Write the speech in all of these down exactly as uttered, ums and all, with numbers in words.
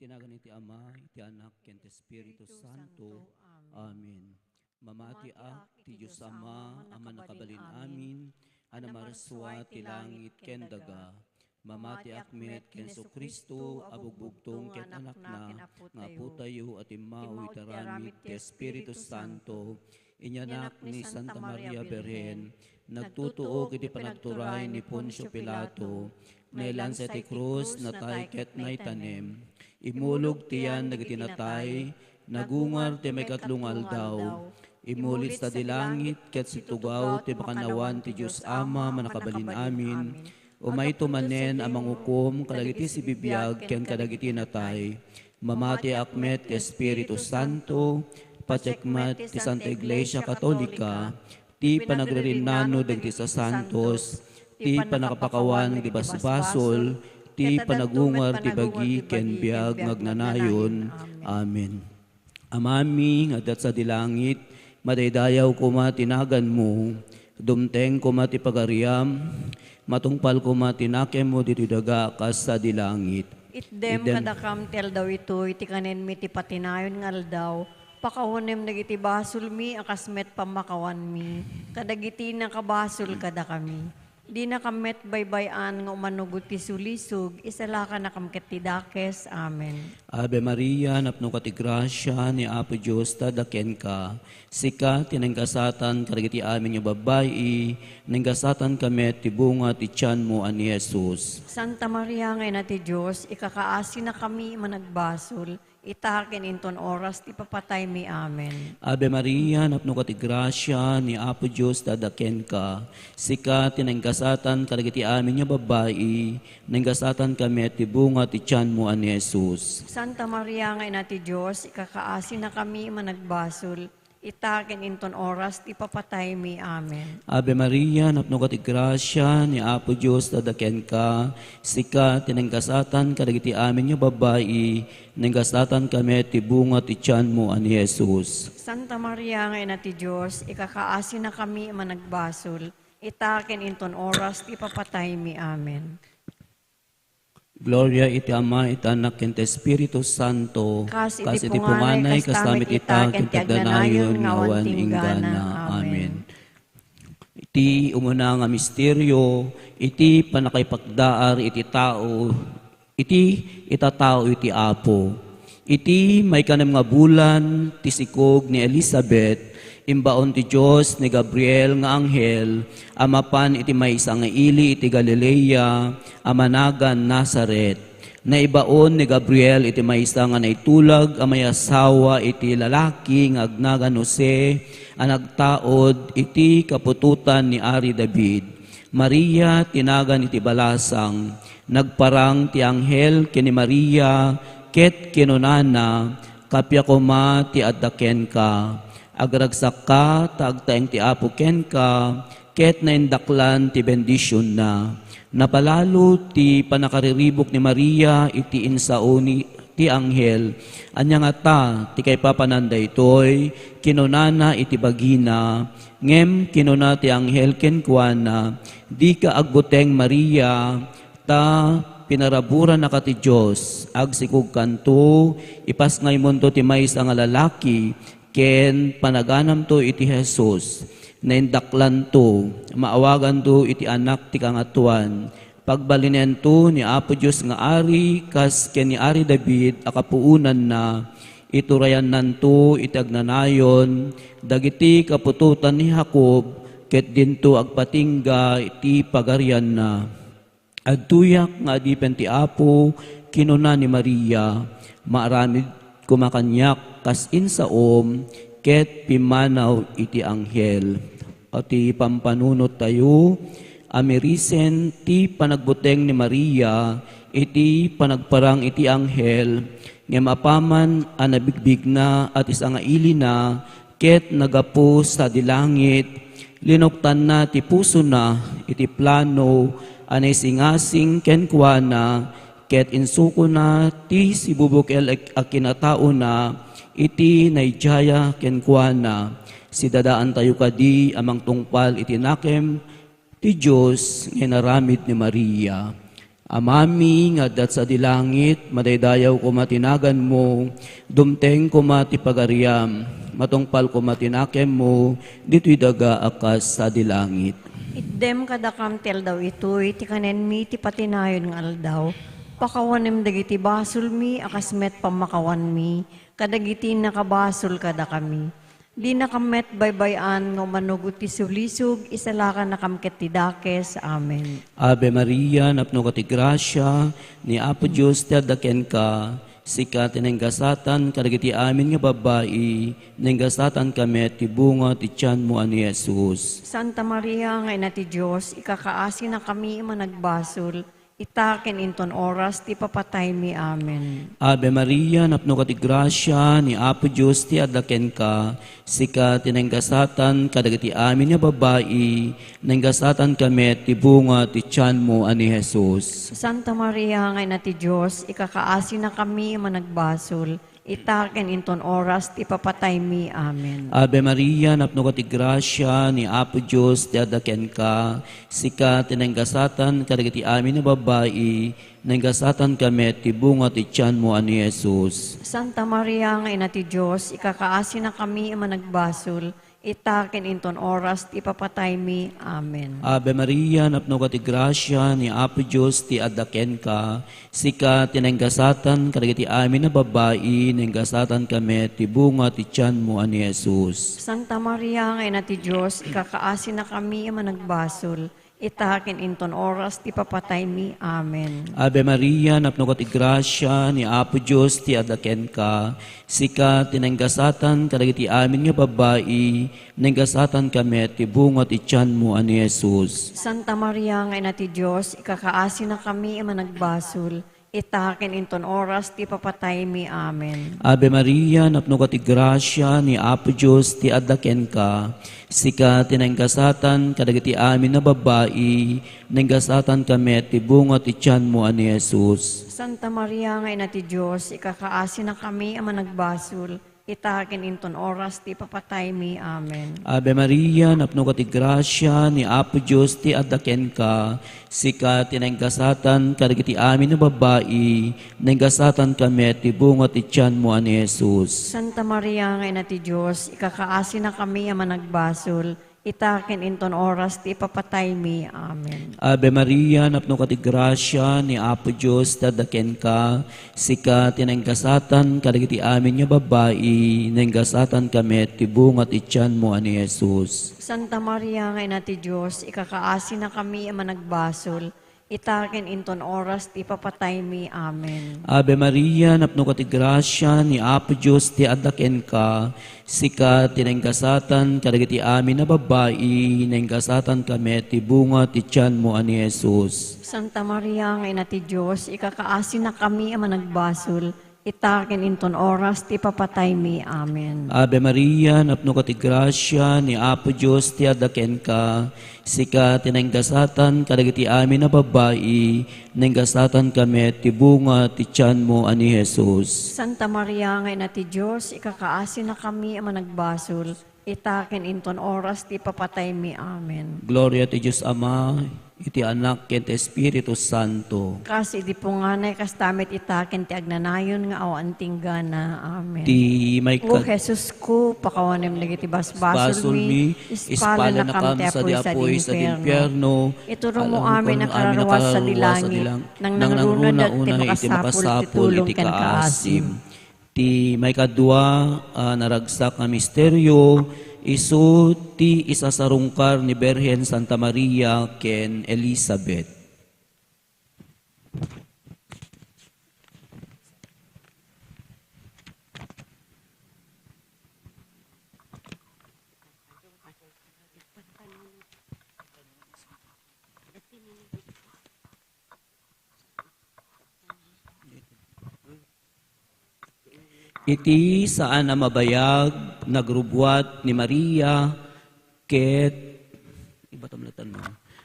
Iti nagan iti Ama, iti Anak, ken ti Espiritu Santo. Amen. Mamatiak ti Dios Ama a Mannakabalin-amin, a namarsua ti langit ken daga. Mamatiak met ken Jesu-Cristo a bugbugtong ken Anakna nga Apotayo a timmao iti aramid ti Espiritu Santo. Inyanak ni Santa Maria Birhen, nagtutuok iti panagturay ni Poncio Pilato, nailansa iti krus, natay ket naitanem. Immulog ti yan dagiti natay, nagungar ti maikatlo nga aldaw. Immuli ti langit ket situgaw ti makannawan ti Dios Ama a Mannakabalin-amin. Umayto manen a mangukom kadagiti sibibiag ken kadagiti natay. Mamatiak met ti Espiritu Santo, patiek met ti Santa Iglesia Katolika, ti panagririnano dagiti sasantos, ti pannakapakawan ti basbasol, ti panagungar ti bagi ken biag nga agnanayon. Amen. Amami nga adda sadi langit, madaydayaw koma ti naganmo, dumteng koma ti pagariam, matungpal koma ti nakemmo ditoy daga kas sadi langit. Itdem kadakam ti aldaw itoy, ti kanenmi ti patinayon nga aldaw, pakawanem dagiti basolmi a kas met pammakawanmi kadagiti nakabasol kadakami. Dinakam met baybay-an nga umanugot ti sulisog, isalakanakam ket ti dakes. Amen. Ave Maria, napnoka ti grasia, ni Apo Dios adda kenka. Sika ti naingasatan kadagiti amin nga babbai, naingasatanka met ti bunga ti tianmo a ni Jesus. Santa Maria nga Ina ti Dios, ikakaasinakami a managbasol, ita ken inton oras ti papataymi. Amen. Ave Maria, napnoka ti grasia, ni Apo Dios adda kenka. Sika ti naingasatan kadagiti amin nga babbai, naingasatanka met ti bunga ti tianmo a ni Jesus. Santa Maria nga Ina ti Dios, ikakaasinakami a managbasol, ita ken inton oras ti papataymi. Amen. Ave Maria, napnoka ti grasia, ni Apo Dios adda kenka. Sika ti naingasatan kadagiti amin nga babbai, naingasatanka met ti bunga ti tianmo a ni Jesus. Santa Maria nga Ina ti Dios, ikakaasinakami a managbasol, ita ken inton oras ti papataymi. Amen. Gloria iti Ama, iti Anak, ken ti Espiritu Santo. Kas iti punganay, kasta met ita, ken ti agnanayon nga awan inggana. Amen. Iti umuna nga misterio, iti pannakaipakdaar iti tao, iti itatao iti Apo. Iti maikanem nga bulan ti sikog ni Elisabet, imbaon ti Dios ni Gabriel nga anghel a mapan iti maysa nga ili iti Galilea a managan Nazaret. Naibaon ni Gabriel iti maysa nga naitulag a maiasawa iti lalaki nga agnagan Jose a nagtaud iti kaputotan ni Ari David. Maria ti nagan iti balasang. Nagparang ti anghel ken ni Maria ket kinunana, "Kappia koma ti adda kenka. Agragsakka ta agtaeng ti Apo kenka, ket naindaklan ti bendisionna." Napalalo ti pannakariribuk ni Maria iti insaoni ti anghel. "Ania ngata ti kaipapanan daytoy?" kinunana iti bagina. Ngem kinuna ti anghel kenkuana, "Dika agbuteng, Maria, ta pinaraburanaka ti Dios. Agsikogkanto, ipasngaymonto ti maysa nga lalaki, ken panaganamto iti Jesus. Naindaklanto, maawaganto iti Anak ti Kangatoan. Pagbalinento ni Apo Dios nga Ari, kas ken ni Ari David a kapuonanna. Iturayannanto iti agnanayon dagiti kaputotan ni Jacob, ket dinto agpatingga iti pagarianna." "Adtoyak nga adipen ti Apo," kinuna ni Maria. "Maaramid koma kaniak kas insaom," ket pimmanaw iti anghel. O ti pampanunottayo, amirisen ti panagbuteng ni Maria iti panagparang iti anghel, ngem apaman a nabigbigna a ti sangailina ket naggapu sadi langit, linuktanna ti pusona iti plano a naisingasing kenkuana, ket insukona ti sibubukel a kinataona iti naidiaya kenkuana. Sidadaantayo kadi a mangtungpal iti nakem ti Dios nga inaramid ni Maria. Amami nga adda sadi langit, madaydayaw koma ti naganmo, dumteng koma ti pagariam, matungpal koma ti nakemmo, ditoy daga a kas sadi langit. Itdem kadakam ti aldaw itoy, ti kanenmi ti patinayon nga aldaw. Pakawanem dagiti basolmi a kas met pammakawanmi kadagiti nakabasol kadakami. Dinakam met baybay-an nga umanugot ti sulisog, isalakanakam ket ti dakes. Amen. Ave Maria, napnoka ti grasia, ni Apo Dios ti adda kenka. Sika ti nainggasatan kadagiti amin nga babbai, nainggasatanka met ti bunga ti tianmo a ni Jesus. Santa Maria nga Ina ti Dios, ikakaasinakami a managbasol, ita ken inton oras ti papataymi. Amen. Ave Maria, napnoka ti grasia, ni Apo Dios ti adda kenka. Sika ti nainggasatan kadagiti amin nga babbai, nainggasatanka met ti bunga ti tianmo a ni Jesus. Santa Maria nga Ina ti Dios, ikakaasinakami a managbasol, ita ken inton oras ti papataymi. Amen. Ave Maria, napnoka ti grasia, ni Apo Dios ti adda kenka. Sika ti nainggasatan kadagiti amin nga babbai, nainggasatanka met ti bunga ti tianmo a ni Jesus. Santa Maria nga Ina ti Dios, ikakaasinakami a managbasol, ita ken inton oras ti papataymi. Amen. Ave Maria, napnoka ti grasia, ni Apo Dios ti adda kenka. Sika ti nainggasatan kadagiti amin a babbai, nainggasatanka met ti bunga ti tianmo a ni Jesus. Santa Maria nga Ina ti Dios, ikakaasinakami a managbasol, ita ken inton oras ti papataymi. Amen. Ave Maria, napnoka ti grasia, ni Apo Dios ti adda kenka. Sika ti nainggasatan kadagiti amin nga babbai, nainggasatanka met ti bunga ti tianmo a ni Jesus. Santa Maria nga Ina ti Dios, ikakaasinakami a managbasol, ita ken inton oras ti papataymi. Amen. Ave Maria, napnoka ti grasia, ni Apo Dios ti adda kenka. Sika ti nainggasatan kadagiti amin a babbai, nainggasatanka met ti bunga ti tianmo a ni Jesus. Santa Maria nga Ina ti Dios, ikakaasinakami a managbasol, ita ken inton oras ti papataymi. Amen. Ave Maria, napnoka ti grasia, ni Apo Dios ti adda kenka. Sika ti nainggasatan kadagiti amin a babbai, nainggasatanka met ti bunga ti tianmo a ni Jesus. Santa Maria nga Ina ti Dios, ikakaasinakami a managbasol, ita ken inton oras ti ipapataymi. Amen. Ave Maria, napnoka ti grasia, ni Apo Dios ti adda kenka. Sika ti nainggasatan kadagiti amin nga babbai, nainggasatanka met ti bunga ti tianmo a ni Jesus. Santa Maria nga Ina ti Dios, ikakaasinakami a managbasol, ita ken inton oras ti ipapataymi. Amen. Ave Maria, napnoka ti grasia, ni Apo Dios ti adda kenka. Sika ti nainggasatan kadagiti amin a babbai, nainggasatanka met ti bunga ti tianmo a ni Jesus. Santa Maria nga Ina ti Dios, ikakaasinakami a managbasol, ita ken inton oras ti ipapataymi. Amen. Ave Maria, napnoka ti grasia, ni Apo Dios ti adda kenka. Sika ti nainggasatan kadagiti amin a babbai, nainggasatanka met ti bunga ti tianmo a ni Jesus. Santa Maria nga Ina ti Dios, ikakaasinakami a managbasol, ita ken inton oras ti ipapataymi. Amen. Gloria ti Dios Ama, iti Anak, ken ti Espiritu Santo. Kas idi punganay, kasta met ita ken ti agnanayon nga awan tinggana. Amen. Ti maikad- O Jesus ko, pakawanem dagiti basbasolmi, basbasolmi, ispalanakam ti apoy sadi impierno. Iturongmo amin a kararua sadi langit, nangnangruna iti makasapul ti tulong ken kaasim. Ti maikadua a naragsak nga misterio, isu ti isasarungkar ni Birhen Santa Maria ken Elisabet. Iti saan a mabayag, nagrubbuat ni Maria, ket, ibatam latan mo,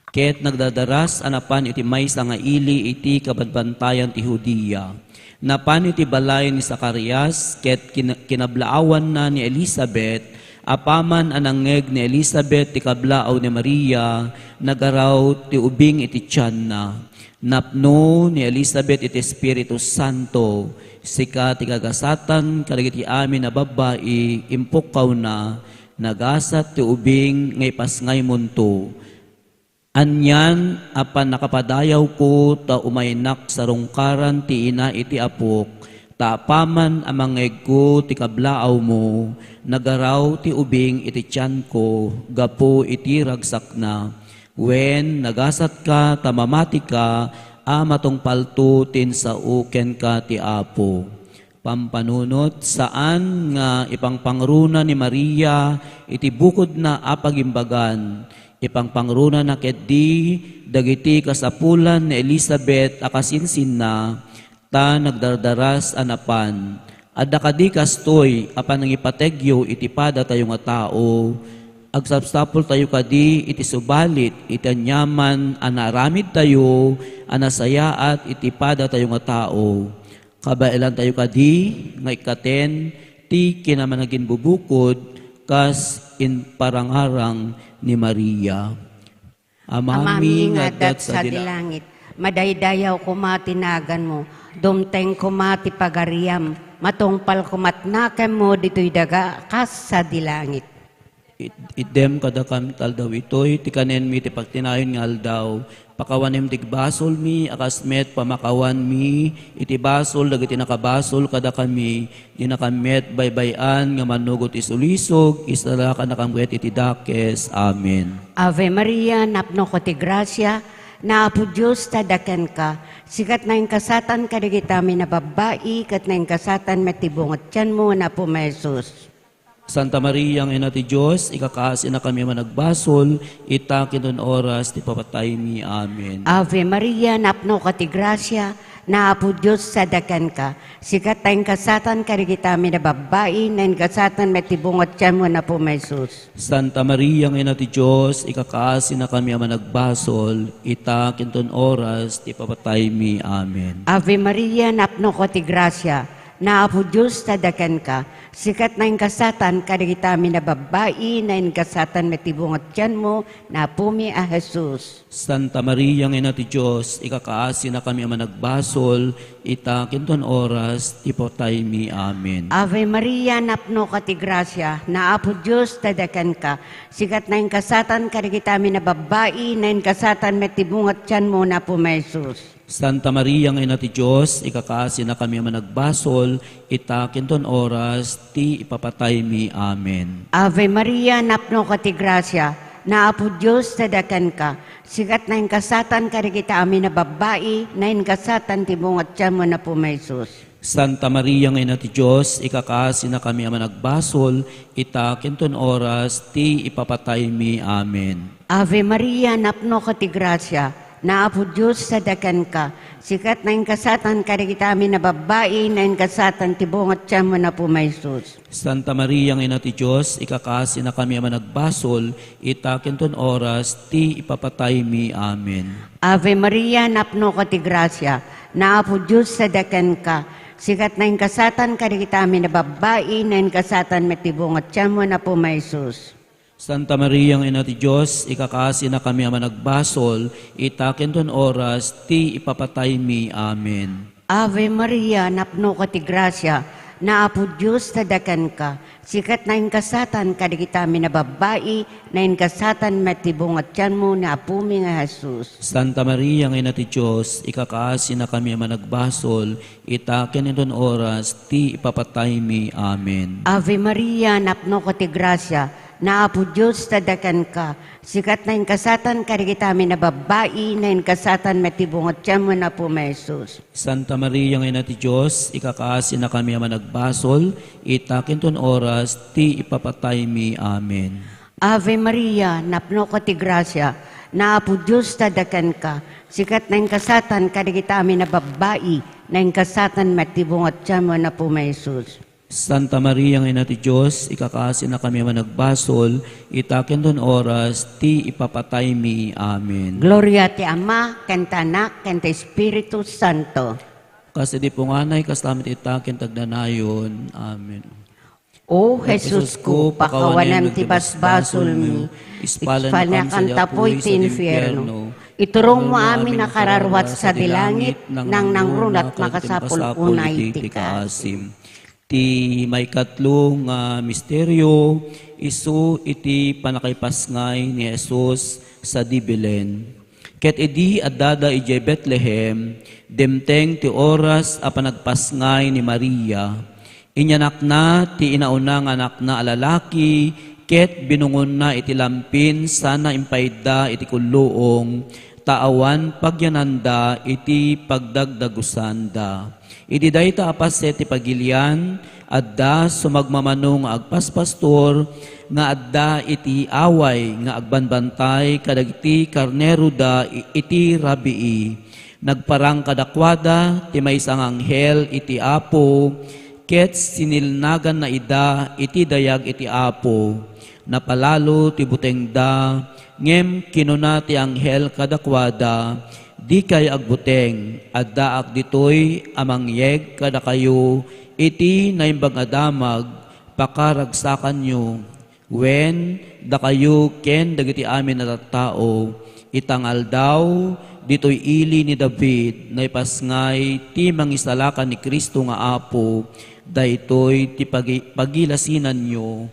ket nagdadaras a napan iti maysa nga ili iti kabanbantayan ti Judea. Napan iti balay ni Zacarias, ket kin-, kinablaawanna ni Elisabet, Apaman a nangngeg ni Elisabet ti kablaaw ni Maria, nagaraw ti ubing iti tianna. Napno ni Elisabet iti Espiritu Santo. Sika ti kagasatan kadagiti amin a babbai, impukkawna, nagasat ti ubing nga ipasngaymonto. Anian a pannakapadayawko ta umaynak sarungkaran ti ina iti apok, ta apaman a mangngegko ti kablaawmo, nagaraw ti ubing iti tianko gapu iti ragsakna. Wen, nagasatka ta mamatika a matungpalto ti insao kenka ti Apo. Pampanunot, saan nga ipangpangruna ni Maria iti bukodna a pagimbagan. Ipangpangrunana ketdi dagiti kasapulan ni Elisabet a kasinsinna, ta nagdardaras a napan. Adda kadi kastoy a panangipategyo iti padatayo nga tao? Agsapsapultayo kadi iti subalit iti aniaman a naaramidtayo a nasayaat iti padatayo nga tao? Kabaelantayo kadi nga ikkaten ti kinamanaginbubukod kas imparangarang ni Maria. Amami nga adda sadi langit, madaydayaw koma ti naganmo, dumteng koma ti pagariam, matungpal koma ti nakemmo ditoy daga kas sadi langit. It-, itdem kadakam ti aldaw itoy ti kanenmi ti pagtinayon nga aldaw. Pakawanem ti basolmi a kas met pamakawanmi iti basol dagiti nakabasol kadakami. Dinakam met baybay-an nga manugot isulisog, isalakannakam ket iti dakes. Amen. Ave Maria, napnoka ti grasia, ni Apo Dios ti adakenka. Sika ti naingasatan kadagiti amin a babbai, ket naingasatan met ti bunga ti tianmo, ni Apo mi Jesus. Santa Maria nga Ina ti Dios, ikakaasinakami a managbasol, ita ken oras ti papataymi. Amen. Ave Maria, napnoka ti grasia, ni Apo Dios ti adakenka. Sika ti naingasatan kadagiti amin a babbai, naingasatan met ti bunga ti tianmo, ni Apo mi Jesus. Santa Maria nga Ina ti Dios, ikakaasinakami a managbasol, ita ken oras ti papataymi. Amen. Ave Maria, napnoka ti grasia, ni Apo Dios ti adakenka. Sika ti naingasatan kadagiti amin a babbai, naingasatan met ti bunga ti tianmo, ni Apo mi a Jesus. Santa Maria nga Ina ti Dios, ikakaasinakami a managbasol, ita ken oras ti papataymi. Amen. Ave Maria, napnoka ti grasia, ni Apo Dios ti adakenka. Sika ti naingasatan kadagiti amin a babbai, naingasatan met ti bunga ti tianmo, ni Apo mi Jesus. Santa Maria nga Ina ti Dios, ikakaasinakami a managbasol, ita ken oras ti ipapataymi. Amen. Ave Maria, napnoka ti grasia, ni Apo Dios ti adakenka. Sika ti naingasatan kadagiti amin a babbai, naingasatan ti bunga ti tianmo, ni Apo mi Jesus. Santa Maria nga Ina ti Dios, ikakaasinakami a managbasol, ita ken oras ti ipapataymi. Amen. Ave Maria, napnoka ti grasia, ni Apo Dios ti adakenka. Sika ti naingasatan kadagiti amin a babbai, naingasatan ti bunga ti tianmo, ni Apo mi Jesus. Santa Maria nga Ina ti Dios, ikakaasinakami a managbasol, ita ken oras ti ipapataymi. Amen. Ave Maria, napnoka ti grasia, ni Apo Dios ti adakenka. Sika ti naingasatan kadagiti amin a babbai, naingasatan met ti bunga ti tianmo, ni Apo mi Jesus. Santa Maria nga Ina ti Dios, ikakaasinakami a managbasol, ita ken oras ti ipapataymi. Amen. Ave Maria, napnoka ti grasia, ni Apo Dios ti adakenka. Sika ti naingasatan kadagiti amin a babbai, naingasatan met ti bunga ti tianmo, ni Apo mi nga Jesus. Santa Maria nga Ina ti Dios, ikakaasinakami a managbasol, ita ken oras ti ipapataymi. Amen. Ave Maria, napnoka ti grasia, ni Apo Dios ti adakenka. Sika ti naingasatan kadagiti amin a babbai, naingasatan met ti bunga ti tianmo, ni Apo mi Jesus. Santa Maria nga Ina ti Dios, ikakaasinakami a managbasol, ita ken oras ti ipapataymi. Amen. Ave Maria, napnoka ti grasia, ni Apo Dios ti adakenka. Sika ti naingasatan kadagiti amin a babbai, naingasatan met ti bunga ti tianmo, ni Apo mi Jesus. Santa Maria nga Ina ti Dios, ikakaasinakami a managbasol, ita ken oras ti ipapataymi. Amen. Gloria ti Ama, ken ti Anak, ken ti Espiritu Santo. Kas idi punganay, kasta met ita ken agnanayon. Amen. O Jesusko, pakawanem ti basbasolmi, ispalnakam sadiay apuy ti infierno. Iturongmo amin a kararuat sadiay langit, nangnangruna ti makasapul unay ti kaasim. Ti maikatlo nga misterio, isu iti pannakaipasngay ni Jesus sadi Belen. Ket idi addada idiay Betlehem, dimteng ti oras a panagpasngay ni Maria. Inyanakna ti inauna nga anakna a lalaki, ket binungonna iti lampin sana impaydda iti kulluong, ta awan pagyananda iti pagdagdagusanda. Iti dayta a paset ti pagilian, adda sumagmamano nga agpaspastor nga adda iti away nga agbanbantay kadagiti karneroda iti rabii. Nagparang kadakuada ti maysa nga anghel iti Apo, ket sinilnaganna ida iti dayag iti Apo. Napalalo ti butengda, ngem kinuna ti anghel kadakuada, "Dikay agbuteng, addaak ditoy a mangyeg kadakayo iti Naimbag a Damag, pakaragsakanyo." Wen, dakayo ken dagiti amin a tattao, ita nga aldaw, ditoy ili ni David, naipasngay ti Mangisalakan ni Cristo nga Apo, daytoy ti pagi-, pagilasinanyo.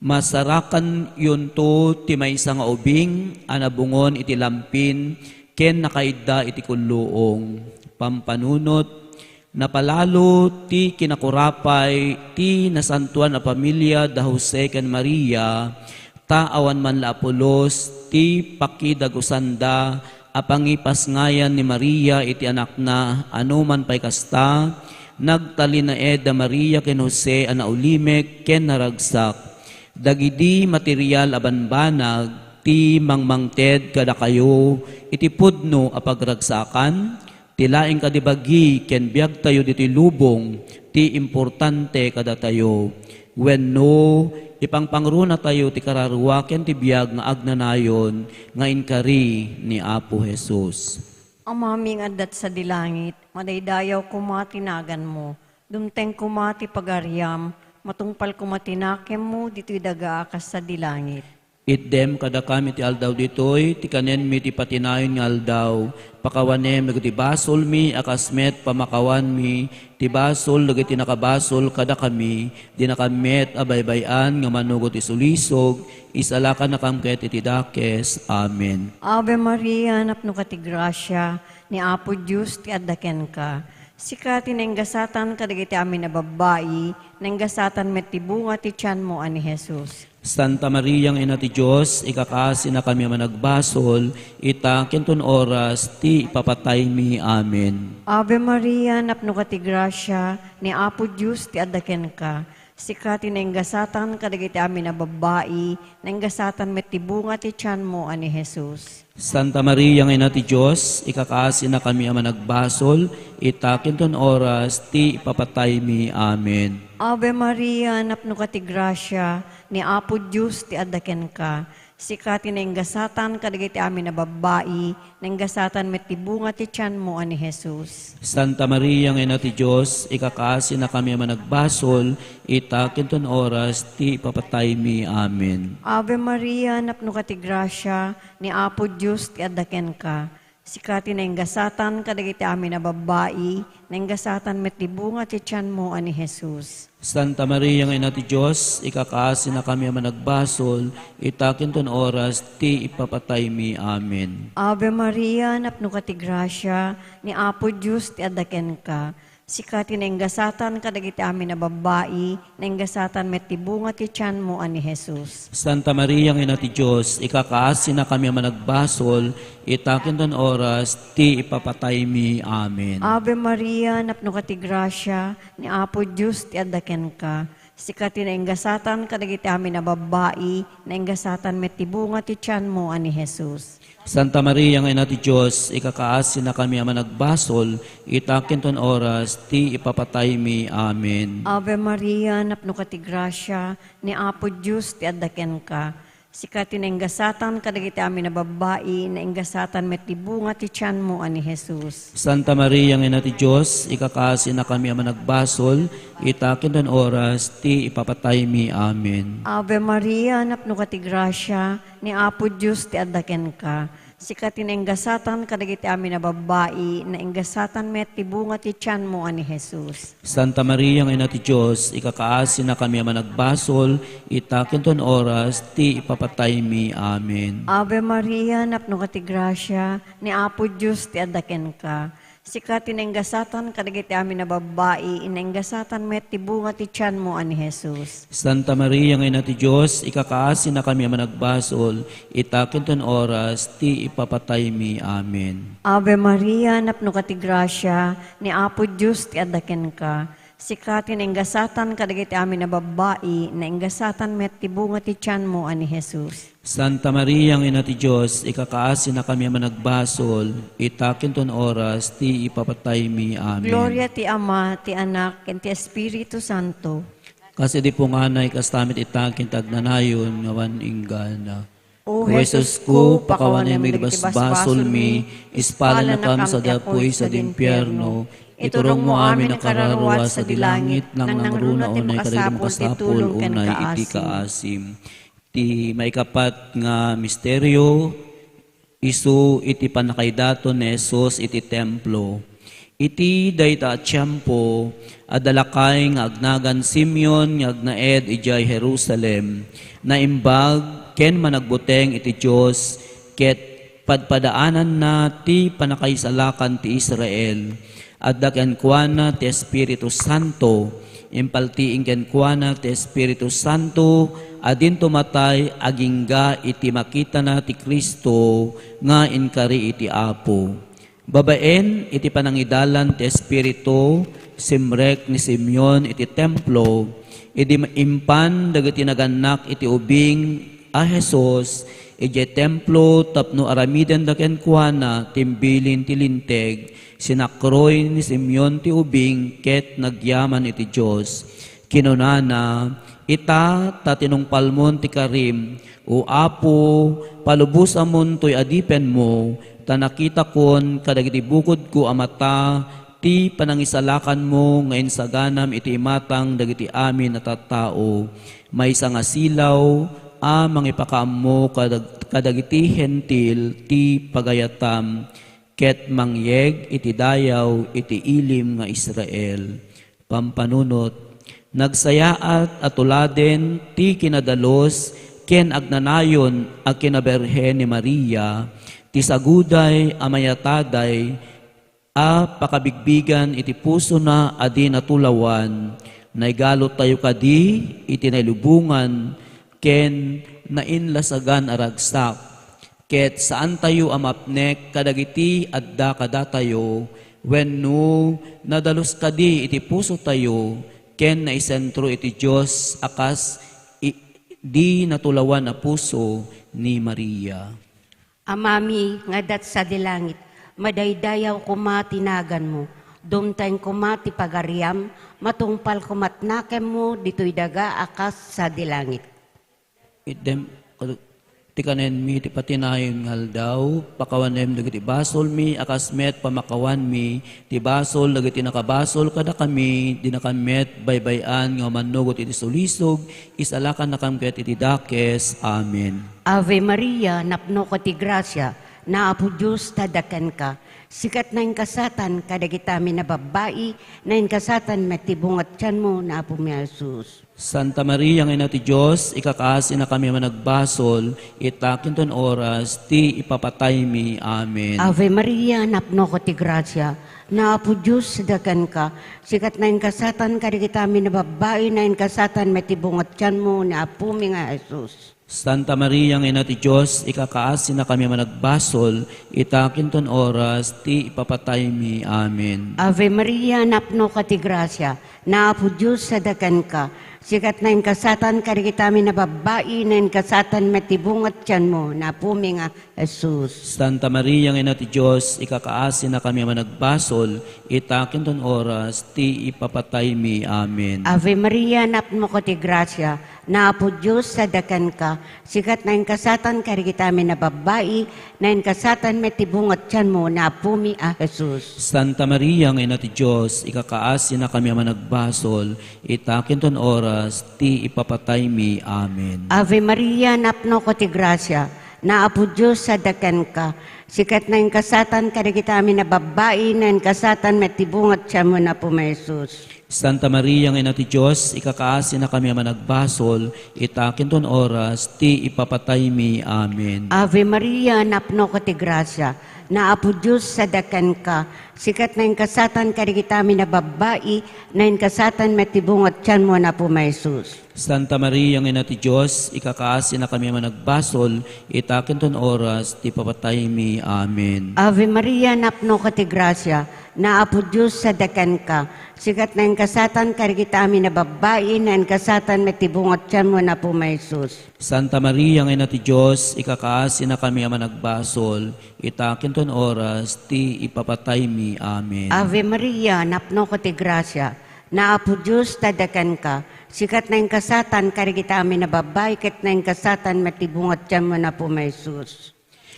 Masarakanyonto ti maysa nga ubing a nabungon iti lampin ken nakaidda iti kulluong. Pampanunot, napalalo ti kinakurapay ti nasantoan a pamilia da Jose ken Maria, ta awan man la a pulos ti pakidagusanda a pangipasngayan ni Maria iti anakna. Anuman pay kasta, nagtalinaed da Maria ken Jose a naulimek ken naragsak. Dagidi material a banbanag ti mangmangted kadakayo iti pudno a pagragsakan, ti laeng kadi bagi ken biagtayo ditoy lubong ti importante kadatayo. Wenno, ipangpangrunatayo ti kararua ken ti biag nga agnanayon nga inkari ni Apo Jesus. Amami nga adda sadi langit, madaydayaw koma ti naganmo. Dumteng koma ti pagariam, matungpal koma ti nakemmo ditoy daga a kas sadi langit. Itdem kadakami ti aldaw ditoy ti kanenmi ti patinayon nga aldaw. Pakawanem dagiti basolmi a kas met pamakawanmi ti basol dagiti nakabasol kadakami, dinakami met a baybay-an nga manugot isulisog, isalakannakam ket iti dakes. Amen. Ave Maria, napnoka ti grasia, ni Apo Dios ti adda kenka. Sika ti nainggasatan kadagiti amin a babbai, nainggasatan met ti bunga ti tianmo a ni Jesus. Santa Maria nga Ina ti Dios, ikakaasinakami a managbasol, ita ken ton oras ti ipapataymi. Amen. Ave Maria, napnoka ti grasia, ni Apo Dios ti adda kenka. Sika ti nainggasatan kadagiti amin a babbai, nainggasatan met ti bunga ti tianmo a ni Jesus. Santa Maria nga Ina ti Dios, ikakaasinakami a managbasol, ita ken ton oras ti ipapataymi. Amen. Ave Maria, napnoka ti grasia, ni Apo Dios ti adda kenka. Sika ti nainggasatan kadagiti amin a babbai, nainggasatan met ti bunga ti tianmo a ni Jesus. Santa Maria nga Ina ti Dios, ikakaasinakami a managbasol, ita ken ton oras ti ipapataymi. Amen. Ave Maria, napnoka ti grasia, ni Apo Dios ti adda kenka. Sika ti nainggasatan kadagiti amin a babbai, nainggasatan met ti bunga ti tianmo a ni Jesus. Santa Maria nga Ina ti Dios, ikakaasinakami a managbasol, ita ken ton oras ti ipapataymi. Amen. Ave Maria, napnoka ti grasia, ni Apo Dios ti adda kenka. Sika ti nainggasatan kadagiti amin a babbai, nainggasatan met ti bunga ti tianmo a ni Jesus. Santa Maria nga Ina ti Dios, ikakaasinakami a managbasol, ita ken ton oras ti ipapataymi. Amen. Ave Maria, napnoka ti grasia, ni Apo Dios ti adda kenka. Sika ti nainggasatan kadagiti amin a babbai, nainggasatan met ti bunga ti tianmo a ni Jesus. Santa Maria nga Ina ti Dios, ikakaasinakami a managbasol, ita ken ton oras ti ipapataymi. Amen. Ave Maria, napnoka ti grasia, ni Apo Dios ti adda kenka. Sika ti nainggasatan kadagiti amin a babbai, nainggasatan met ti bunga ti tianmo a ni Jesus. Santa Maria nga Ina ti Dios, ikakaasinakami a managbasol, ita ken oras ti ipapataymi. Amen. Ave Maria, napnoka ti grasia, ni Apo Dios ti adda kenka. Sika ti nainggasatan kadagiti amin a babbai, nainggasatan met ti bunga ti tianmo a ni Jesus. Santa Maria nga Ina ti Dios, ikakaasinakami a managbasol, ita ken oras ti ipapataymi. Amen. Ave Maria, napnoka ti grasia, ni Apo Dios ti adda kenka. Sika ti nainggasatan kadagiti amin a babbai, nainggasatan met ti bunga ti tianmo a ni Jesus. Santa Maria nga Ina ti Dios, ikakaasinakami a managbasol, ita ken oras ti ipapataymi. Amen. Ave Maria, napnoka ti grasia, ni Apo Dios ti adda kenka. Sika ti nainggasatan kadagiti amin a babbai, nainggasatan met ti bunga ti tianmo a ni Jesus. Santa Maria nga Ina ti Dios, ikakaasinakami a managbasol, ita ken oras ti ipapataymi. Amen. Gloria ti Ama, ti Anak, ken ti Espiritu Santo. Kas idi punganay, kasta met ita ken ti agnanayon nga awan inggana. O Jesusko, pakawanem dagiti basbasolmi, ispalanakam sadi apuy sadi impierno, iturongmo amin a kararua sadi langit, nangnangruna unay kadagiti makasapul unay iti kaasim. Ti maikapat nga misterio, isu iti pannakaidaton ni Jesus iti templo. Iti dayta a tiempo, adda lakay nga agnagan Simeon nga agnaed idiay Jerusalem. Naimbag ken managbuteng iti Dios, ket padpadaananna ti pannakaisalakan ti Israel. Adda kenkuana ti Espiritu Santo. Impaltiing kenkuana ti Espiritu Santo a dinto matay agingga iti makitana ti Cristo nga inkari iti Apo. Babaen iti panangidalan ti Espiritu, simrek ni Simeon iti templo, idi impan dagiti nagannak iti ubing a Jesus idiay templo tapno aramidenda kenkuana ti imbilin ti Linteg. Sinakroy ni Simeon ti ubing ket nagyaman iti Dios. Kinunana, "Ita, ta tinungpalmon ti karim, O Apo, palubosamon toy adipenmo, ta nakitakon kadagiti bukodko a mata ti panangisalakanmo nga insaganam iti imatang dagiti amin a tattao. Maysa nga silaw a mangipakaammo kadag-, kadagiti Hentil ti pagayatam, ket mangyeg iti dayaw iti ilim nga Israel." Pampanunot, nagsayaat a tuladen ti kinadalus ken agnanayon a kinaberhen ni Maria, ti saguday a mayataday a pakabigbigan iti pusona a di natulawan. Naigaluttayo kadi iti nailubongan ken nainlasagan a ragsak, ket saantayo a mapnek kadagiti adda kadatayo wenno nadalus kadi iti pusotayo ken naisentro iti Dios a kas i-, di natulawan a puso ni Maria. Amami nga adda sadi langit, madaydayaw koma ti naganmo, dumteng koma ti pagariam, matungpal koma ti nakemmo ditoy daga a kas sadi langit. Itdem, ti kanenmi ti patinayon nga aldaw, pakawanem dagiti basolmi a kas met pamakawanmi ti basol dagiti nakabasol kadakami, dinakami met baybay-an nga umannugot iti sulisog, isalakannakam ket iti dakes. Amen. Ave Maria, napnoka ti grasia, ni Apo Dios ti adda kenka. Sika ti nainggasatan kadagiti amin a babbai, nainggasatan met ti bunga ti tianmo, ni Apomi a Jesus. Santa Maria nga Ina ti Dios, ikakaasinakami a managbasol, ita ken oras ti ipapataymi. Amen. Ave Maria, napnoka ti grasia, ni Apo Dios ti adda kenka. Sika ti nainggasatan kadagiti amin a babbai, nainggasatan met ti bunga ti tianmo, ni Apomi nga Jesus. Santa Maria nga Ina ti Dios, ikakaasinakami a managbasol, ita ken oras ti ipapataymi. Amen. Ave Maria, napnoka ti grasia, ni Apo Dios ti adda kenka. Sika ti nainkasaten kadagiti amin a babbai, nainkasaten met ti bunga ti tianmo, Napumi nga Jesus. Santa Maria nga Ina ti Dios, ikakaasinakami a managbasol, ita ken ton oras ti ipapataymi. Amen. Ave Maria, napnoka ti grasia, ni Apo Dios adda kenka, sika ti nainkasaten kadagiti amin a babbai, nainkasaten met ti bunga ti tianmo, Napumi a Jesus. Santa Maria nga Ina ti Dios, ikakaasinakami a managbasol, ita ken ton oras ti ipapataymi. Amen. Ave Maria, napnoka ti grasia, ni Apo Dios adda kenka, sika ti nainkasaten kadagiti amin a babbai, nainkasaten met ti bunga ti tianmo, Napumi a Jesus. Santa Maria nga Ina ti Dios, ikakaasinakami a managbasol, ita ken ton oras ti ipapataymi. Amen. Ave Maria, napnoka ti grasia, ni Apo Dios adda kenka, sika ti nainkasaten kadagiti amin a babbai, nainkasaten met ti bunga ti tianmo, Napumi a Jesus. Santa Maria nga Ina ti Dios, ikakaasinakami a managbasol, ita ken ton oras ti ipapataymi. Amen. Ave Maria, napnoka ti grasia, ni Apo Dios adda kenka, sika ti nainkasaten kadagiti amin a babbai, nainkasaten met ti bunga ti tianmo, Napumi a Jesus. Santa Maria nga Ina ti Dios, ikakaasinakami a managbasol, ita ken ton oras ti ipapataymi. Amen. Ave Maria, napnoka ti grasia, ni Apo Dios adda kenka, sika ti nainkasaten kadagiti amin a babbai, ket nainkasaten met ti bunga ti tianmo, Napumi a Jesus.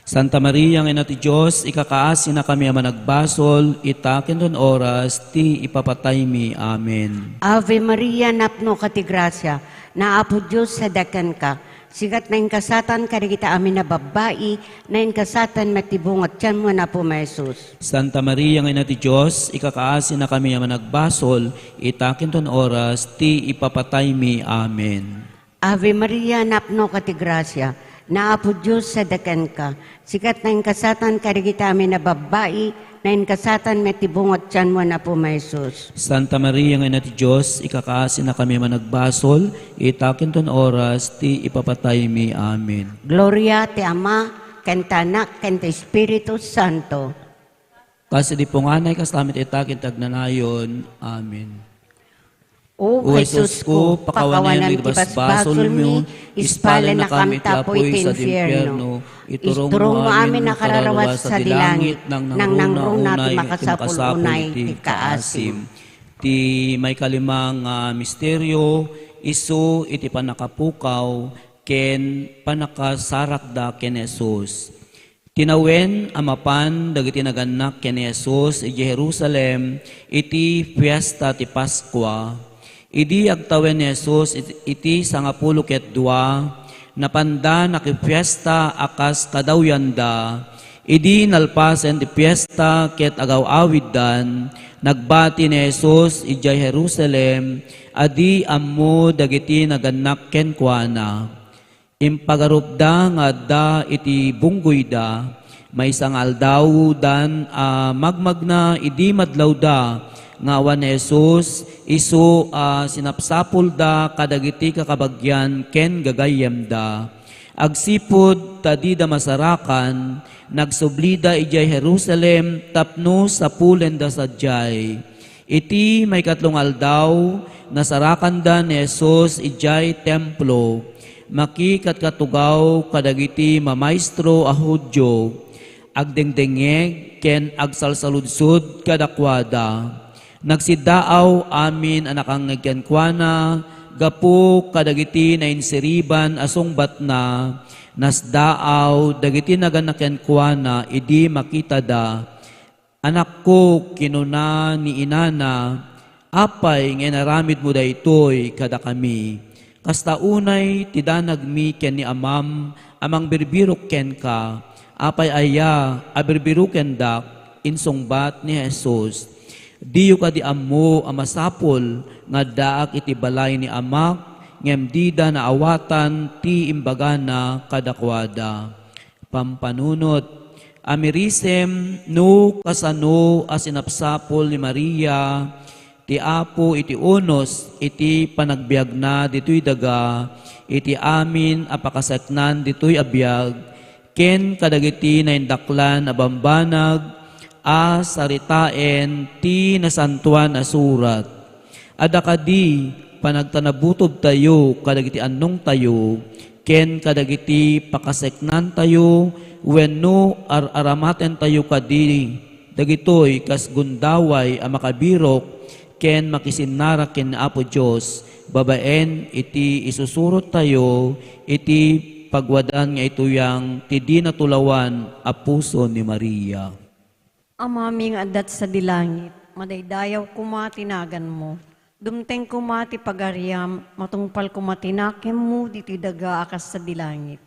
Santa Maria nga Ina ti Dios, ikakaasinakami a managbasol, ita ken ton oras ti ipapataymi. Amen. Ave Maria, napnoka ti grasia, ni Apo Dios adda kenka, sika ti nainkasaten kadagiti amin a babbai, nainkasaten met ti bunga ti tianmo, Napumi a Jesus. Santa Maria nga Ina ti Dios, ikakaasinakami a managbasol, ita ken ton oras ti ipapataymi. Amen. Ave Maria, napnoka ti grasia, ni Apo Dios adda kenka, sika ti nainkasaten kadagiti amin a babbai, nainkasaten met ti bunga ti tianmo, Napumi a Jesus. Santa Maria nga Ina ti Dios, ikakaasinakami a managbasol, ita ken ton oras ti ipapataymi. Amen. Gloria ti Ama, ken ti Anak, ken ti Espiritu Santo. Kas idi punganay, kasta met ita ken ti agnanayon. Amen. O O Jesus ko, pakawanen ti basbasolmi, ispalennakami ti apuy sadi infierno. Iturongmo amin a kararua sadi langit, nangnangruna ti makasapul unay ti kaasim. Ti maikalima nga misterio, isu iti pannakapukaw ken pannakasarakda ken ni Jesus. Tinawen a mapan dagiti nagannak ken ni Jesus idiay Jerusalem iti fiesta ti Paskua. Idi agtawen ni Jesus it-, iti sangapulo ket dua, napanda nakifiesta a kas kadawyanda. Idi nalpasen ti fiesta ket agaw-awiddan, nagbati ni Jesus idiay Jerusalem a di ammo dagiti nagannak kenkuana. Impagarupda nga adda iti bunggoyda. Maysa nga aldawdan a magmagna idi madlawda nga awan ni Jesus, isu a sinapsapulda kadagiti kakabagian ken gagayyemda. Agsipud ta dida masarakan, nagsublida idiay Jerusalem tapno sapulenda sadiay. Iti maikatlo nga aldaw, nasarakanda ni Jesus idiay Templo. Makikatkattugaw kadagiti mamaestro a Judio, agdengdengngeg ken agsalsaludsod kadakuada. Nagsiddaaw amin a nakangngeg kenkuana gapu kadagiti nainsiriban a sungbatna. Nasdaaw dagiti nagannak kenkuana idi makitada. "Anakko," kinuna ni inana, "apay nga inaramidmo daytoy kadakami? Kasta unay ti danagmi ken ni amam a mangbirbirok kenka. Apay aya a birbirokendak?" insungbat ni Jesus. "Diyo kadi ammo a masapul nga addaak iti balay ni Amak, ngem dida naawatan ti imbagana kadakuada?" Pampanunot. Amirisem no kasano a sinapsapul ni Maria ti Apo iti unos iti panagbiagna ditoy daga, iti amin a pakaseknan ditoy a biag, ken kadagiti naindaklan a bambanag a saritaen ti Nasantoan a Surat. Adda kadi panagtanabutobtayo kadagiti annongtayo ken kadagiti pakaseknantayo wenno ar-aramatentayo kadi dagitoy kas gundaway a makabirok ken makisinnarak ken Apo Dios babaen iti isusurottayo iti pagwadan nga ituyang ti di natulawan a puso ni Maria. Amami nga adda sadi langit, madaydayaw koma ti naganmo. Dumteng koma ti pagariam, matungpal koma ti nakemmo ditoy daga a kas sadi langit.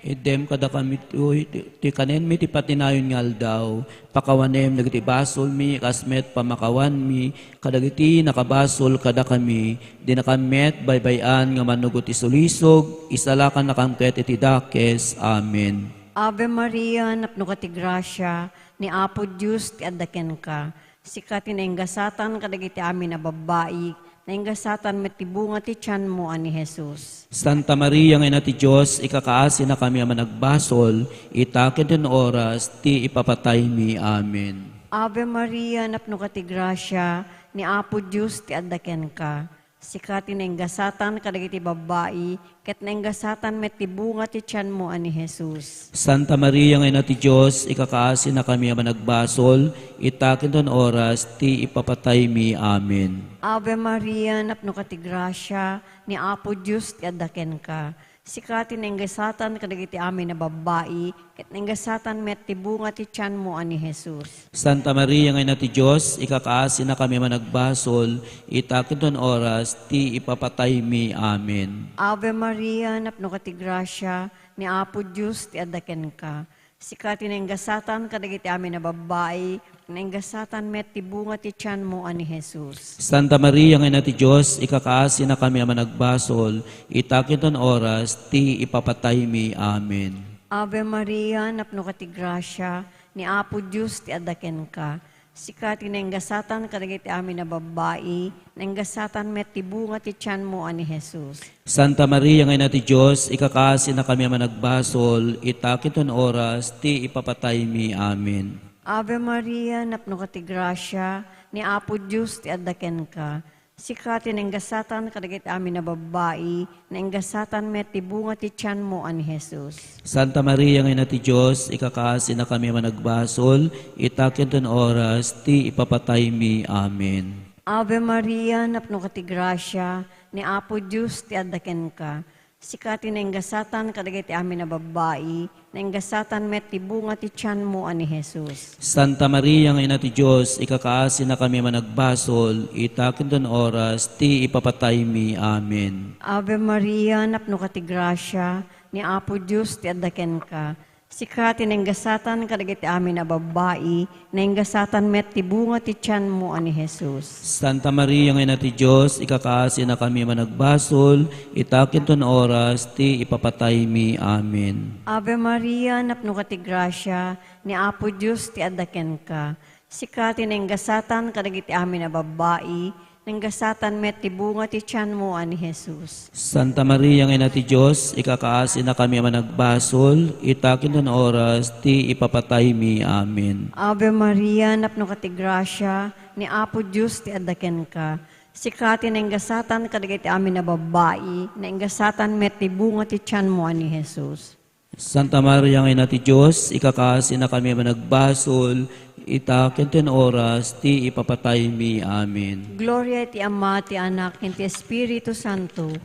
Iddem kadakami toy ti, ti kanenmi ti patinayon nga aldaw. Pakawanem dagiti basolmi, kas met pamakawanmi kadagiti nakabasol kadakami. Dinakam met baybay-an nga manugot ti sulisog, isalakannakam ket iti dakes. Amen. Ave Maria, napnoka ti grasia, ni Apo Dios ti adda kenka. Sika ti nainggasatan kadagiti amin a babbai, nainggasatan met ti bunga ti tianmo a ni Jesus. Santa Maria nga Ina ti Dios, ikakaasinakami a managbasol, ita ken ti oras ti ipapataymi. Amen. Ave Maria, napnoka ti grasia, ni Apo Dios ti adda kenka. Sika ti nainggasatan kadagiti babbai, ket nainggasatan met ti bunga ti tianmo a ni Jesus. Santa Maria nga Ina ti Dios, ikakaasinakami a managbasol, ita ken ton oras ti ipapataymi. Amen. Ave Maria, napnoka ti grasia, ni Apo Dios ti adda kenka. Sika ti nainggasatan kadagiti amin a babbai, ket nainggasatan met ti bunga ti tianmo a ni Jesus. Santa Maria nga Ina ti Dios, ikakaasinakami a managbasol, ita ken ton oras ti ipapataymi. Amen. Ave Maria, napnoka ti grasia, ni Apo Dios ti adda kenka. Sika ti nainggasatan kadagiti amin a babbai, nainggasatan met ti bunga ti tianmo a ni Jesus. Santa Maria nga Ina ti Dios, ikakaasinakami a managbasol, ita ken ton oras ti ipapataymi. Amen. Ave Maria, napnoka ti grasia, ni Apo Dios ti adda kenka. Sika ti nainggasatan kadagiti amin a babbai, nainggasatan met ti bunga ti tianmo a ni Jesus. Santa Maria nga Ina ti Dios, ikakaasinakami a managbasol, ita ken ton oras ti ipapataymi. Amen. Ave Maria, napnoka ti grasia, ni Apo Dios ti adda kenka. Sika ti nainggasatan kadagiti amin a babbai, nainggasatan met ti bunga ti tianmo a ni Jesus. Santa Maria nga Ina ti Dios, ikakaasinakami a managbasol, ita ken ton oras ti ipapataymi. Amen. Ave Maria, napnoka ti grasia, ni Apo Dios ti adda kenka. Sika ti nainggasatan kadagiti amin a babbai, nainggasatan met ti bunga ti tianmo a ni Jesus. Santa Maria nga Ina ti Dios, ikakaasinakami a managbasol, ita ken ton oras ti ipapataymi. Amen. Ave Maria, napnoka ti grasia, ni Apo Dios ti adda kenka. Sika ti nainggasatan kadagiti amin a babbai, nainggasatan met ti bunga ti tianmo a ni Jesus. Santa Maria nga Ina ti Dios, ikakaasinakami a managbasol, ita ken ton oras ti ipapataymi. Amen. Ave Maria, napnoka ti grasia, ni Apo Dios ti adda kenka. Sika ti nainggasatan kadagiti amin a babbai, nainggasatan met ti bunga ti tianmo a ni Jesus. Santa Maria nga Ina ti Dios, ikakaasinakami a managbasol, ita ken ton oras ti ipapataymi. Amen. Ave Maria, napnoka ti grasia, ni Apo Dios ti adda kenka. Sika ti nainggasatan kadagiti amin a babbai, nainggasatan met ti bunga ti tianmo a ni Jesus. Santa Maria nga Ina ti Dios, ikakaasinakami a managbasol, ita ken ton oras ti ipapataymi. Amen. Gloria iti Ama, ti Anak, ken ti Espiritu Santo.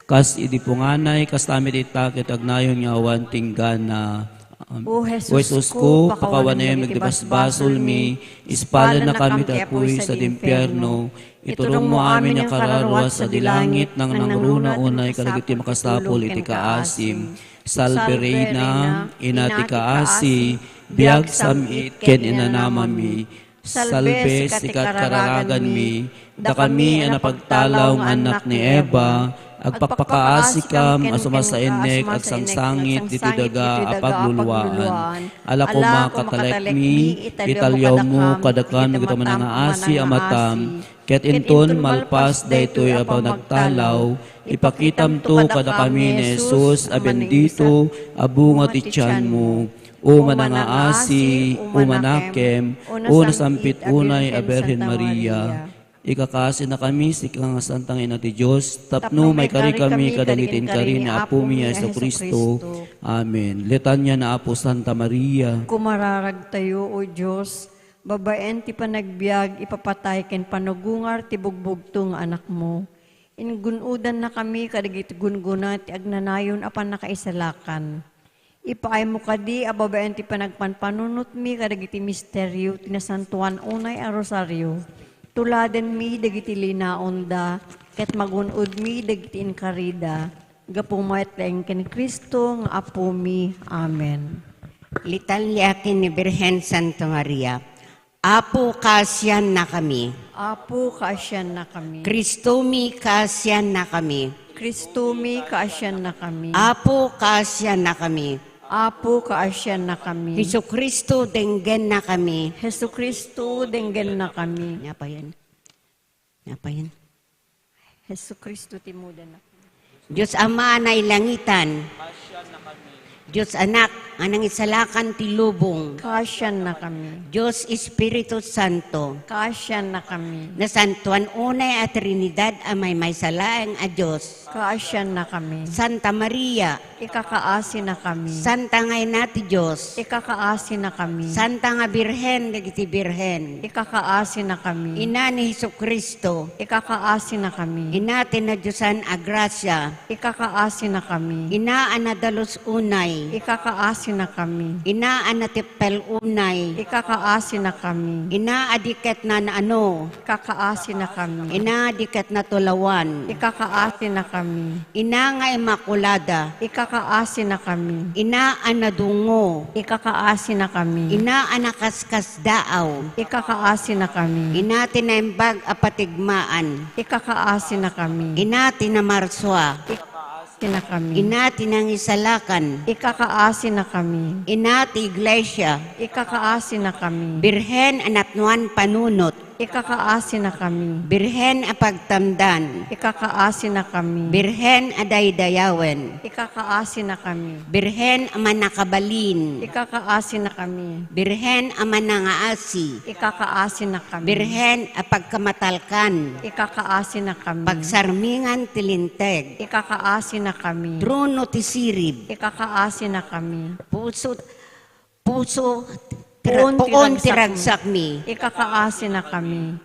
Kas idi punganay, kasta met ita ket agnayon nga awan tinggana. Amen. O Jesus ko, pakawanem dagiti basbasolmi, ispalennakami iti apuy sadi impierno, iturongmo amin a kararua sadi langit, nangnangruna unay kadagiti makasapul iti kaasim. Salve Reina, Ina ti kaasi, biag, sam-it, ken inanamami. Salve, sika ti kararaganmi, dakami a napagtalaw nga annak ni Eva, agpakpakaasikam a sumasaennek agsangsangit ditoy daga a pagluluaan. Ala koma, katalekmi, italiawmo kadakami dagiti manangaasi a matam, ket inton malpas daytoy a panagtalaw, ipakitamto kadakami ni Jesus a bendito a bunga ti tianmo. O manangaasi, o manakem, o nasam-it unay a Birhen Maria. Ikakaasinakami, sika nga Santa nga Ina ti Dios, tapno maikari kami kadagiti inkari ni Apomi a Jesu-Cristo. Amen. Litania ni Apo Santa Maria. Kumararagtayo, O Dios, babaen ti panagbiag, ipapatay ken panugungar ti bugbugto nga Anakmo. Ingun-odannakami kadagiti gungguna ti agnanayon a pannakaisalakan. Ipaaymo kadi a babaen ti panagpanpanunotmi kadagiti misterio ti Nasantoan Unay a Rosario, tuladenmi dagiti linaonda ket magun-odmi dagiti inkarida, gapu met laeng ken Cristo nga Apomi. Amen. Litania ken ni Birhen Santa Maria. Apo, kaasiannakami. Apo, kaasiannakami. Kristomi, kaasiannakami. Kristomi, kaasiannakami. Apo, kaasiannakami. Apo, kaasiannakami. Jesu-Cristo, denggennakami. Jesu-Cristo, denggennakami. Napayan. Napayan. Jesu-Cristo, timudan na. Dios Ama a nailangitan. Dios Anak a nangisalakan ti lubong. Kaasiannakami. Dios Espiritu Santo. Kaasiannakami. Nasantoan unay a Trinidad a maymaysa laeng a Dios. Kaasiannakami. Santa Maria. Ikakaasinakami. Santa nga Ina ti Dios. Ikakaasinakami. Santa nga Birhen dagiti birhen. Ikakaasinakami. Ina ni Jesu-Cristo. Ikakaasinakami. Ina ti nadiosan a grasia. Ikakaasinakami. Ina a nadalus unay. Ikakaasinakami. Ina a natippel unay. Ikakaasinakami. Ina a di ket naan-ano. Ikakaasinakami. Ina di ket natulawan. Ikakaasinakami. Ina nga Immaculada. Ikakaasinakami. Ina a nadungo. Ikakaasinakami. Ina a nakaskasdaaw. Ikakaasinakami. Ina ti naimbag a patigmaan. Ikakaasinakami. Ina ti namarsua. Ikakaasinakami. Ina ti nangisalakan. Ikakaasinakami. Ina ti iglesia. Ikakaasinakami. Birhen a napnoan panunot. Ikakaasinakami. Birhen a pagtamdan. Ikakaasinakami. Birhen a daydayawen. Ikakaasinakami. Birhen a mannakabalin. Ikakaasinakami. Birhen a manangaasi. Ikakaasinakami. Birhen a pagkamatalkan. Ikakaasinakami. Pagsarmingan ti linteg. Ikakaasinakami. Trono ti sirib. Ikakaasinakami. Puso Puso, tira-, puon ti ragsakmi. Ikakaasinakami.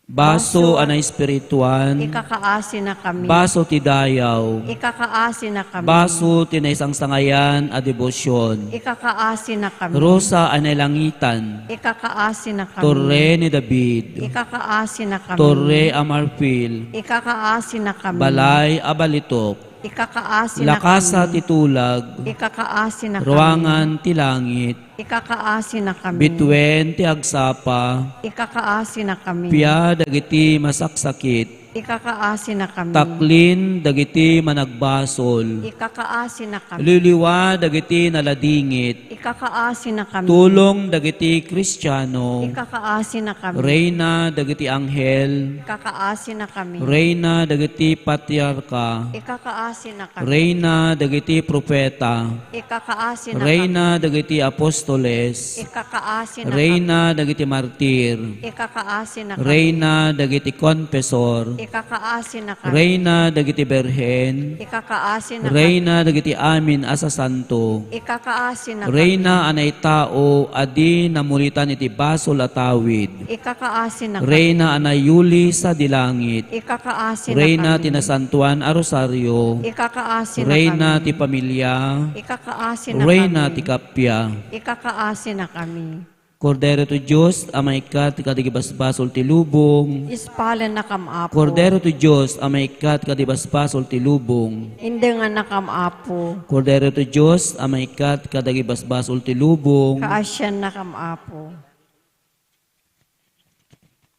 Baso a naespirituan. Ikakaasinakami. Baso ti dayaw. Ikakaasinakami. Baso ti naisangsangayan a debosion. Ikakaasinakami. Rosa a nailangitan. Ikakaasinakami. Torre ni David. Ikakaasinakami. Torre a marfil. Ikakaasinakami. Balay a balitok. Ikakaasinakami. Lakasa ti tulag. Ikakaasinakami. Ruangan ti langit. Ikakaasinakami. Bituen ti agsapa. Ikakaasinakami. Pia dagiti masaksakit. Ikakaasinakami. Taklin dagiti managbasol. Ikakaasinakami. Liwliwa dagiti naladingit. Ikakaasinakami. Tulong dagiti Kristiano. Ikakaasinakami. Reyna dagiti anghel. Ikakaasinakami. Reyna dagiti patriarka. Ikakaasinakami. Reyna dagiti profeta. Ikakaasinakami. Reyna dagiti apostoles. Ikakaasinakami. Reyna dagiti martir. Ikakaasinakami. Reyna dagiti konfesor. Ikakaasinakami. Reyna dagiti birhen. Ikakaasinakami. Reyna dagiti amin a sasanto. Ikakaasinakami. Reyna a naitao a di namulitan iti basol a tawid. Ikakaasinakami. Reyna a nayuli sadi langit. Ikakaasinakami. Reyna ti nasantoan a rosario. Ikakaasinakami. Reyna ti pamilia. Ikakaasinakami. Reyna ti kappia. Ikakaasinakami. Kordero ti Dios a maikkat kadagiti basbasol ti lubong. Ispalennakam, Apo. Kordero ti Dios a maikkat kadagiti basbasol ti lubong. Indengannakam, Apo. Kordero ti Dios a maikkat kadagiti basbasol ti lubong. Kaasiannakam, Apo.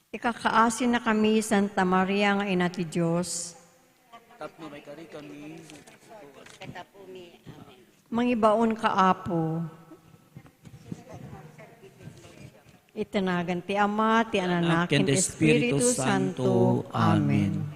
Ikakaasinakami, Santa Maria nga Ina ti Dios. Tapno maikari kami. Mangibaonka, Apo. Iti nagan ti Ama, ti Anak, ken ti Espiritu Santo. Amen.